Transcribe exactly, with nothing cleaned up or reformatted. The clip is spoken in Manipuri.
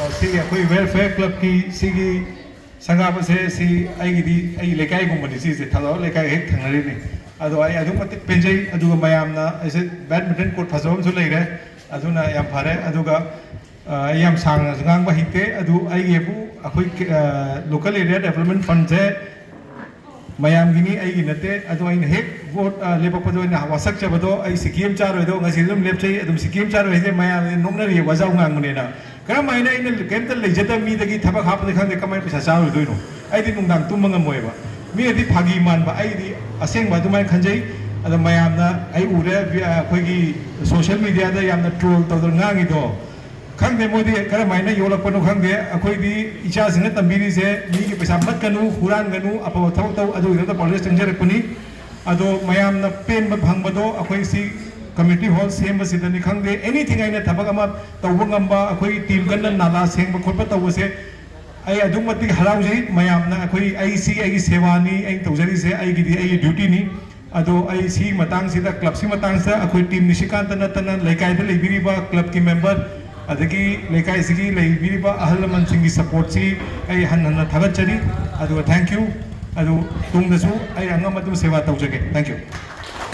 ꯁꯤꯒꯤ ꯑꯩꯈꯣꯏ ꯋꯦꯜꯐꯤꯌꯔ ꯀ꯭ꯂꯕꯀꯤ ꯁꯤꯒꯤ ꯁꯪꯒꯥꯕꯁꯦ ꯁꯤ ꯑꯩꯒꯤꯗꯤ ꯑꯩꯒꯤ ꯂꯩꯀꯥꯏꯒꯨꯝꯕꯅꯤ꯫ ꯁꯤꯁꯦ ꯊꯧꯗꯥꯎ ꯂꯩꯀꯥꯏ ꯍꯦꯛ ꯊꯪꯅꯔꯤꯅꯤ꯫ ꯑꯗꯣ ꯑꯩ ꯑꯗꯨꯛ ꯃꯇꯤꯛ ꯄꯦꯟꯖꯩ꯫ ꯑꯗꯨꯒ ꯃꯌꯥꯝꯅ ꯑꯩꯁꯦ ꯕꯦꯗꯃꯤꯟꯇꯟ ꯀꯣꯔꯠ ꯐꯖꯕ ꯑꯃꯁꯨ ꯂꯩꯔꯦ꯫ ꯑꯗꯨꯅ ꯌꯥꯝ ꯐꯔꯦ꯫ ꯑꯗꯨꯒ ꯑ, ꯑꯩ ꯌꯥꯝ ꯁꯥꯡꯅꯁꯨ ꯉꯥꯡꯕ ꯍꯩꯇꯦ꯫ ꯑꯗꯨ ꯑꯩꯒꯤꯕꯨ ꯑꯩꯈꯣꯏ ꯀ-, ꯑ, ꯂꯣꯀꯦꯜ ꯑꯦꯔꯤꯌꯥ ꯗꯦꯕꯂꯞꯃꯦꯟ ꯐꯟꯁꯦ ꯃꯌꯥꯝꯒꯤꯅꯤ, ꯑꯩꯒꯤ ꯅꯠꯇꯦ꯫ ꯑꯗꯣ ꯑꯩꯅ ꯍꯦꯛ ꯚꯣꯠ, ꯑ, ꯂꯦꯞꯄꯛꯄꯗ ꯑꯣꯏꯅ ꯋꯥꯁꯛꯆꯕꯗꯣ, ꯑꯩ ꯁꯤꯀꯤ ꯑꯃ ꯆꯥꯔꯣꯏꯗꯣ ꯉꯁꯤ ꯑꯗꯨꯝ ꯂꯦꯞꯆꯩ꯫ ꯑꯗꯨꯝ ꯁꯤꯀꯤ ꯑꯃ ꯆꯥꯔꯣꯏ ꯍꯥꯏꯁꯦ ꯃꯌꯥꯝꯅ ꯅꯣꯛꯅꯔꯤꯌꯦ, ꯋꯥꯖꯥꯎ ꯉꯥꯡꯕꯅꯦꯅ꯫ ꯀꯔꯝ ꯍꯥꯏꯅ ꯑꯩꯅ ꯀꯩꯝꯇ ꯂꯩꯖꯗꯕ ꯃꯤꯗꯒꯤ ꯊꯕꯛ ꯍꯥꯞꯄꯅꯤ ꯈꯪꯗꯦ, ꯀꯃꯥꯏꯅ ꯄꯩꯁꯥ ꯆꯥꯔꯣꯏꯗꯣꯏꯅꯣ? ꯑꯩꯗꯤ ꯅꯨꯡꯗꯥꯡ ꯇꯨꯝꯕ ꯉꯝꯃꯣꯏꯕ꯫ ꯃꯤꯅꯗꯤ ꯐꯥꯒꯤ ꯃꯥꯟꯕ, ꯑꯩꯗꯤ ꯑꯁꯦꯡꯕ ꯑꯗꯨꯃꯥꯏꯅ ꯈꯟꯖꯩ꯫ ꯑꯗꯣ ꯃꯌꯥꯝꯅ ꯑꯩ ꯎꯔꯦ, ꯚꯤ-, ꯑ, ꯑꯩꯈꯣꯏꯒꯤ ꯁꯣꯁꯤꯌꯦꯜ ꯃꯤꯗꯤꯌꯥꯗ ꯌꯥꯝꯅ ꯇ꯭ꯔꯣꯜ ꯇꯧꯗꯅ ꯉꯥꯡꯉꯤꯗꯣ꯫ ꯈꯪꯗꯦ ꯃꯣꯏꯗꯤ ꯀꯔꯝꯍꯥꯏꯅ ꯌꯣꯛꯂꯛꯄꯅꯣ ꯈꯪꯗꯦ꯫ ꯑꯩꯈꯣꯏꯗꯤ ꯏꯆꯥꯁꯤꯡꯅ ꯇꯝꯕꯤꯔꯤꯁꯦ ꯃꯤꯒꯤ ꯄꯩꯁꯥ ꯃꯠꯀꯅꯨ, ꯍꯨꯔꯥꯟꯒꯅꯨ, ꯑꯐꯕ ꯊꯕꯛ ꯇꯧ, ꯑꯗꯨꯒꯤꯗꯃꯛꯇ ꯄꯥꯎꯖꯦꯜ ꯆꯪꯖꯔꯛꯄꯅꯤ꯫ ꯑꯗꯣ ꯃꯌꯥꯝꯅ ꯄꯦꯟꯕ ꯐꯪꯕꯗꯣ ꯑꯩꯈꯣꯏ ꯁꯤ ꯀꯝꯃ꯭ꯌꯨꯅꯤꯇꯤ ꯍꯣꯜ ꯁꯦꯝꯕꯁꯤꯗꯅꯤ ꯈꯪꯗꯦ, ꯑꯦꯅꯤꯊꯤꯡ ꯑꯩꯅ ꯊꯕꯛ ꯑꯃ ꯇꯧꯕ ꯉꯝꯕ, ꯑꯩꯈꯣꯏ ꯇꯤꯝ ꯀꯟꯅ ꯅꯥꯂꯥ ꯁꯦꯡꯕ ꯈꯣꯠꯄ ꯇꯧꯕꯁꯦ ꯑꯩ ꯑꯗꯨꯛ ꯃꯇꯤꯛ ꯍꯔꯥꯎꯖꯩ꯫ ꯃꯌꯥꯝꯅ ꯑꯩꯈꯣꯏ, ꯑꯩ ꯁꯤ ꯑꯩꯒꯤ ꯁꯦꯕꯥꯅꯤ, ꯑꯩꯅ ꯇꯧꯖꯔꯤꯁꯦ ꯑꯩꯒꯤꯗꯤ ꯑꯩꯒꯤ ꯗ꯭ꯌꯨꯇꯤꯅꯤ꯫ ꯑꯗꯣ ꯑꯩ ꯁꯤ ꯃꯇꯥꯡꯁꯤꯗ, ꯀ꯭ꯂꯕꯁꯤ ꯃꯇꯥꯡꯁꯤꯗ ꯑꯩꯈꯣꯏ ꯇꯤꯝ ꯅꯤꯁꯤꯀꯥꯟꯇ ꯅꯠꯇꯅ ꯂꯩꯀꯥꯏꯗ ꯂꯩꯕꯤꯔꯤꯕ ꯀ꯭ꯂꯕꯀꯤ ꯃꯦꯝꯕꯔ, ꯑꯗꯒꯤ ꯂꯩꯀꯥꯏꯁꯤꯒꯤ ꯂꯩꯕꯤꯔꯤꯕ ꯑꯍꯜ ꯂꯃꯟꯁꯤꯡꯒꯤ ꯁꯞꯄꯣꯔꯠꯁꯤ ꯑꯩ ꯍꯟꯅ ꯍꯟꯅ ꯊꯥꯒꯠꯆꯔꯤ꯫ ꯑꯗꯨꯒ thank you꯫ ꯑꯗꯨ ꯇꯨꯡꯗꯁꯨ ꯑꯩ ꯑꯉꯝꯕ ꯑꯗꯨꯝ ꯁꯦꯕꯥ ꯇꯧꯖꯒꯦ꯫ Thank you꯫